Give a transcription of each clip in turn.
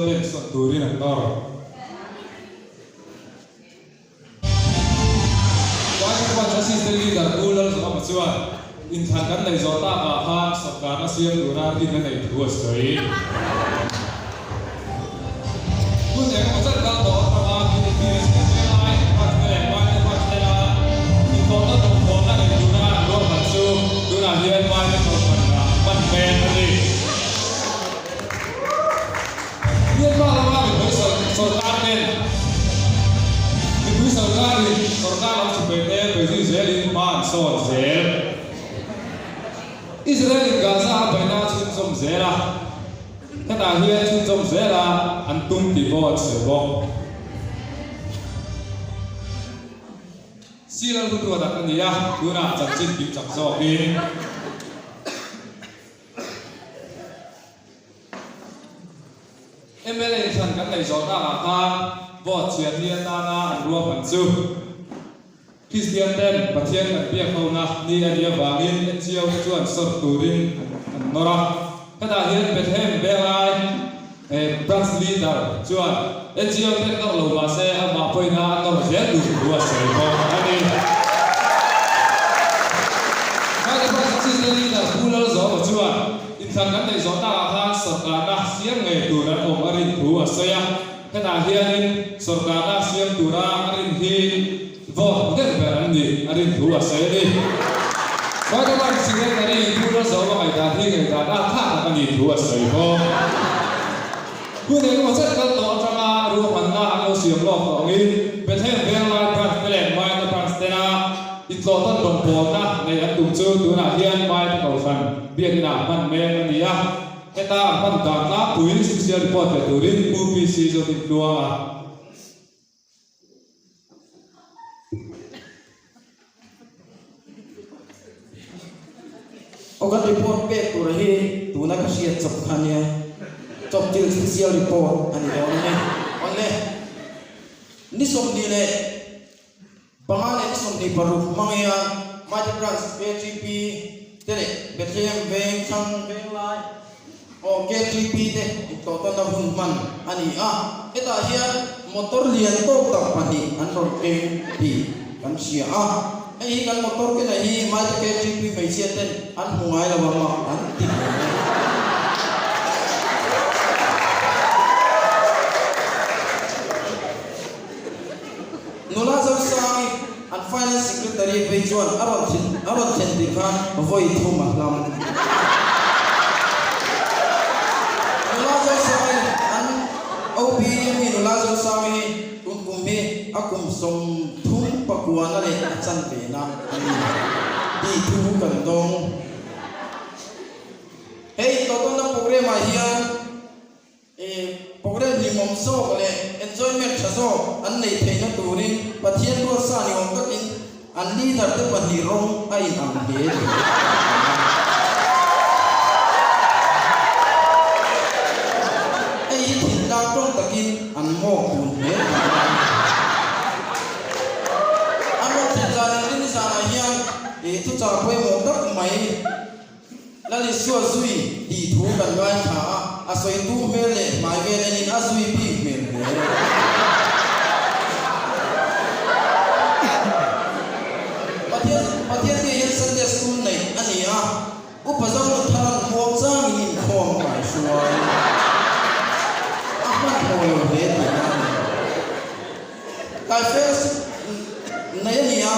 ten sawn turin an nawr. Party Branch Assistant Leader Pu Lalzawma chuan inthlan kan neih zawh takah khan sawrkarna siam tura rin a neih thu a sawi. Hun engemaw zat kal tawh atanga BJP siamsiam ai Branch te leh Party Branch tena intlawhna dawmkhawmna nei tura an ruahman chu tunah hian Party kohhran ah hman mek a ni. Myanmar lama mipui sawrkar ten mipui sawrkarin sawrkar lam chhukpei te beizui zelin hma an sawn zel. Israel in Gaza a beihna a chhunzawm zel a, hetah hian chhunzawm zel a an tum tih pawh an sawi bawk. Sir Lalhutruata ka ni a, tunah chanchin kim chak zawkin. Mla inthlan kan neih zawh takah khan vote chhiat ni atana an ruahman chu Kristian ten Pathian kan biak hona ni a nih avangin NGO te chuan sawrh turin an nawr a. Hetah hian Bethlehem Venglai Branch Leader chuan NGO ten nawr lo mahse amah pawhin a nawr zel duh thu a sawi bawk a ni. Mighty Branch Assistant Leader Pu Lalzawma chuan Inthlan kan neih zawh takah khan sawrkarna siam ngei tur an awm a rin thu a sawi a. Hetah hianin sawrkarna siam tura a rin hi vote hmu deuh ber an nih a rin thu a sawi a ni. Parliament Secretary Pu Lalzawma ngaihdan hi ngaihdan a tha tak a nih thu a sawi bawk. Hun engemaw zet kal tawh atanga ruahmanna an lo siam lawk tawh angin Bethlehem Venglai Branch te leh Maita Branch tena intlawhtawn rawngbawlna neih an tum chu tunah hian Maita Kohhran Biakinah hman mek a ni a. Heta an hman dan tlangpui Special Report pe turin Pu PC Zotintluanga. Aw kan report pek tur hi tuna ka hriat chawp kha nia chawp thil special report a ni dawn a ni. Awle ni 25 leh ni 26 hmang hian Mighty Branch KTP te leh Bethlehem veng thlang venglai aw KTP te intlawhtawnna hun hman a ni a. Hetah hian motor lian tawk tak pahnih an rawn keng tih kan hria a. Hei hi kan motor kena hi Maite KTP hmeichhia ten an hmu ngai lo ang a, an ti hle mai. Nula Zosangi an Finance Secretary phei chuan a rawn thin a rawn thlen tir khan vawi thum a hlam. Nula Zosangi an OP mi Nula Zosangi hi kum kum hi a kum 30 pakuana leh a chan ve na a ni tih thu kan dawng. Hei Totona programme ah hian. Programme hlimawm zawk leh enjoyment tha zawk an neih theihna turin Pathian ruatsa ni awm takin an leader te pahnih rawng a in ang hle tih a Hei hi thintlang tawng takin an mawk dun hle tih a ni. An rawn thlen zan engtin zanah hian thuchah pawimawh tak mai Lal Isua zui tih thu kan ngaithla a, a sawitu hmel leh hmai vel enin a zui bik hmel hle. Pathian Pathian te hian Sunday School neih a ni a, Upa Zonu Tharan hmuam changin inkhawm kai hruai a hmanhmawh lo hle tihna a ni. Kai fellowship neih a ni a.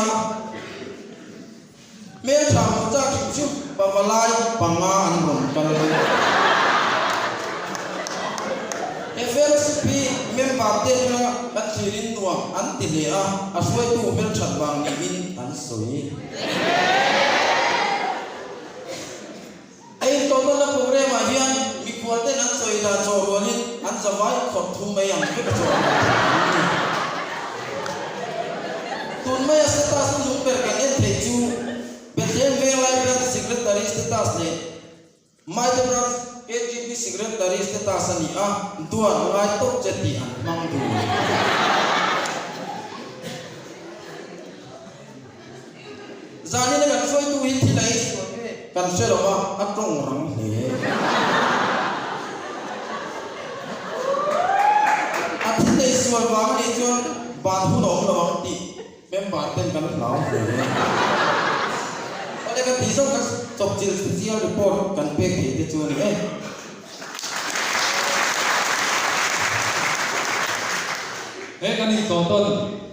Hmeltha hmuh chak hrim chu pavalai panga an rawn kal. He fellowship hi member te atanga kan thlirin nuam an ti hle a, a hruaitu hmelthat vang niin an sawi. A intawhtawnna programme ah hian mikhual ten an sawi dan chaw rualin an zavai khawrh thum mai ang vek chaw an rawn thlen an ni. Tun maia status a nung ber kan en theih chu Bethlehem Venglai Branch Secretary status leh Maite Branch KGB Secretary status a ni a, duan ngai tawp che tih an hmang dun. Zanina kan hruaitu hi thil a ei sual nge kan hre lo a, a tawng rang hle. Chetsual vang a nih chuan ban hun a awm lo ang tih member ten kan hlau hle. Awle kan tih zawk kan chawpchilh special report kan pek thei te chu a ni e. He kan intawh tawn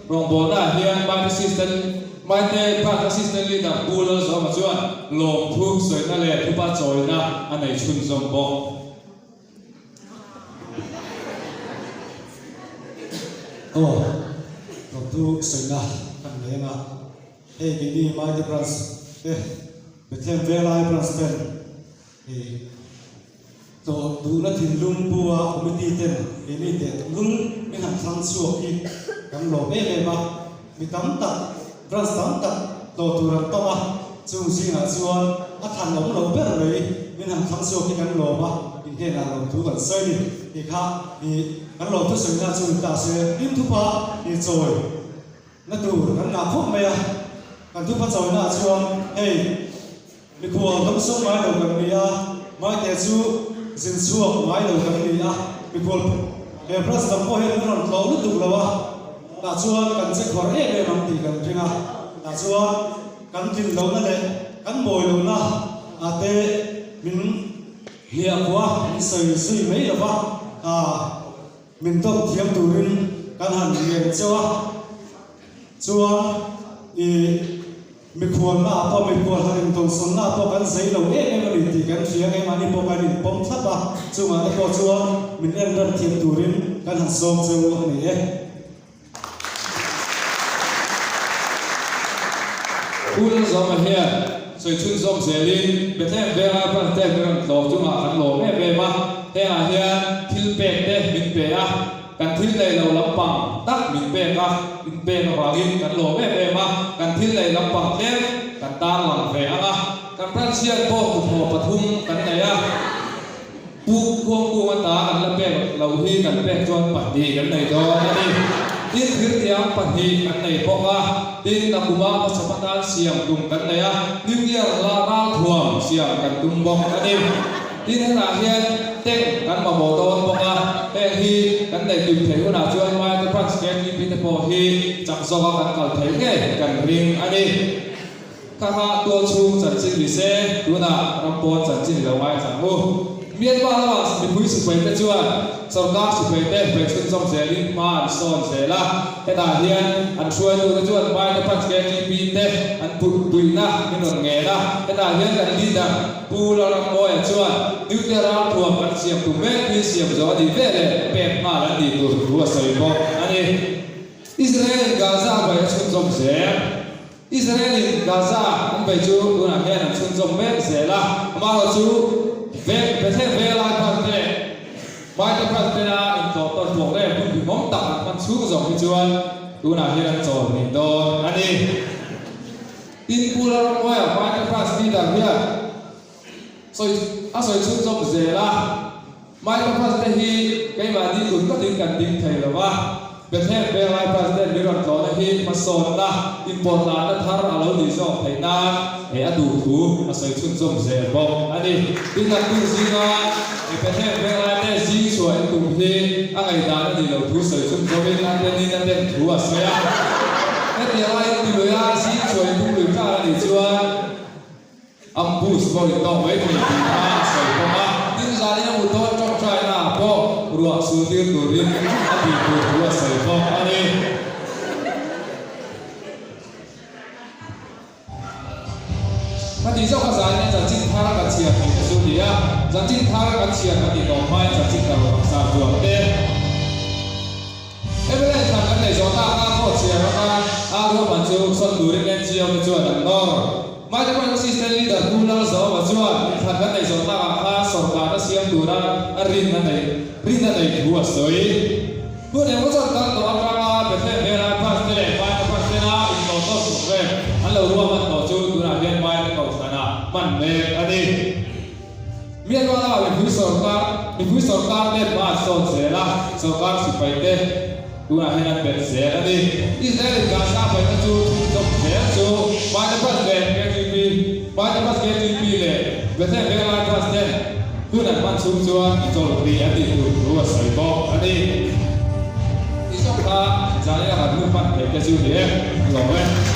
rawngbawlnaah hian Might Assistant Maite Branch Assistant Leader Pu Lalzawma chuan lawmthu sawina leh thupa chawina a nei chhunzawm bawk. Aw, lawmthu sawina kan nei anga hei keini Maite Branch te Bethlehem Venglai Branch ten hei Tlawh duhna thinlung pu a committee ten keini teh lul min han thlang chhuak hi kan lawm em em a, mi tam tak, branch tam tak tlawh tur an tam a, chung zingah chuan a thlan awm lo ber mai min han thlang chhuak hi kan lawm a, in hnenah lawmthu kan sawi a ni tih kha ih kan lawmthu sawina chu ni ta se, hlim thupa ih chawi na tur kan ngah khawp mai a, kan thupa chawina ah chuan hei Mikhual dawngsawm ngai lo kan ni a, Maite chu zin chhuak ngai lo kan ni a, mikhual he branch dang pawh hian min rawn tlawh lutuk lo a, tah chuan kan che khawr em em ang tih kan ring a, tah chuan kan tlin lohna leh kan mawi lohna ah te min hliah pawh a, min sawi zui mai lo va, ah min dawm thiam turin kan han ngen cheu a, chuan ih. Mikhualna ah pawh mikhual han intawnsawnna ah pawh kan zei lo em em a ni tih kan hria ang em ani pawh kan inpawm thlap a, chungah te pawh chuan min en rem thiam turin kan han sawm cheu a ni e. Pu Lalzawma hian sawi chhunzawm zelin Bethlehem venga branch te min rawn tlawh chungah kan lawm em em a, hengah hian thil pek te min pe a, Kan thil neih loh lampang tak min pek a, in pek avangin kan lawm em em a, kan thil neih lampang tlem kan tarlang ve ang a, kan branch hian pawh kuthaw pathum kan nei a, Pu Khuangkunga ta kan la pek loh hi kan pek chuan pahnih kan nei dawn a ni. Tin, thirtiang pahnih kan nei bawk a, tin, nakuma hmasa atan siam tum kan nei a, nuclear la ralthuam siam kan tum bawk a ni. Tin, hetah hian tank kan mamawh dawn bawk a, heng hi kan neih tum theih hunah chuan Maite Branch KTP te pawh hi chak zawka kan kal theih ngei kan ring a ni. Kha kha tual chhung chanchin ni se, tunah ram pawn chanchin lo ngaithla ang u. Myanmar lama mipui sipai te chuan sorkar sipai te hmei chhunzawm zelin hma an sawn zel a, hetah hian an hruaitute chuan Maite Branch KTP te an puihna min rawn ngen a, hetah hian kan leader, Pu Lalrammawia chuan nuclear ralthuam kan siam tum mek hi siam zawh a nih ve leh pek nghal an nih tur thu a sawi bawk a ni. Israel-in Gaza a bei a chhunzawm zel. Israel-in Gaza an bei chu tunah hian an chhunzawm mek zel a, amaherawh chu Bethlehem Venglai Branch te leh Maite Branch tena intlawh tawn pawh reng hun hlimawm tak an hman chhung zawng hi chuan tunah hian an chawl rih dawn a ni. Tin, Pu Lalramawia, Maite Branch Leader hian sawi a sawi chhunzawm zel a, Maite Branch te hi keimahni tun tlatin kan ding thei lo va, Bethlehem Venglai Branch ten min rawn tlawhna hi hmasawnna, inpawhtlahna thar a lo nih zawk theih nan eh a duh thu a sawi chhunzawm zel bawk a ni. Tin, naktuk zinga Bethlehem Venglai te zing chhuah in tum hi a ngaihdan a nih loh thu sawi chhunzawmin a tenin a ten thu a sawi a. Hetiang a inti lui a, zing chhuah in tum lui tlak a nih chuan ambush pawh in tawk mai thei tih kha a sawi bawk a. Tin, zanin a mut dawn tawngtaina ah pawh ruah sul tir turin a tih tur thu a sawi bawk a ni. Ka tih zawk a zain a chanchin thar kan chhiar tih te chu a ni a, chanchin thar kan chhiar kan tih tawh hmain chanchin thar rawn sar zuam te. MLA thlan kan neih zawh tak a khaw chhiar atan a ruahman chu sawn turin NGO te chuan an nawr. Maite Branch Assistant Leader Pu Lalzawma chuan inthlan kan neih zawh takah khan sawrkarna siam tura a rin a neih rin a neih thu a sawi. Hun emaw chuan kal tawh atanga Bethlehem vela branch te leh Maite branch tena intlawh tawk tuk vel an lo ruahman tawh chu tunah hian Maite kohhranah hman mek a ni. Myanmar lama mipui sawrkar mipui sawrkar te hma an sawn zel a, sawrkar sipai te tunah hian an bet zel a ni. Israel in Gaza paihna chu chhunzawm zel chu Maite branch leh KTP Maite branch KTP leh Bethlehem Venglai branch ten Hun an hman chhung chuan i chawlh rih a tih tur thu a sawi bawk a ni. hman theih te chu ni e. Ka lawm e.